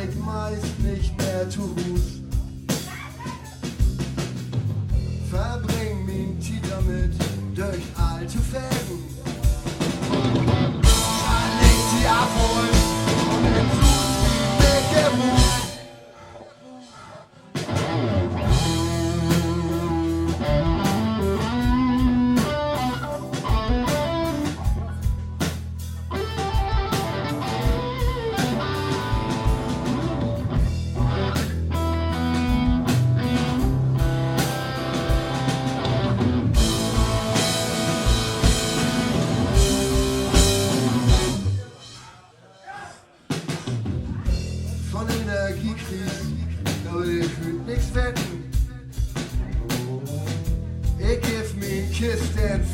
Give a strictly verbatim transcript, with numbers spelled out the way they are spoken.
ik meist nich mehr to Huus. Verbring mien Tiet dormit, dörch all to fegen. Schall ik di afholen un in Suus bi Mickey Mouse. Von Energiekries, dor will ik hüüt nix weten. Ik geev mien Kist den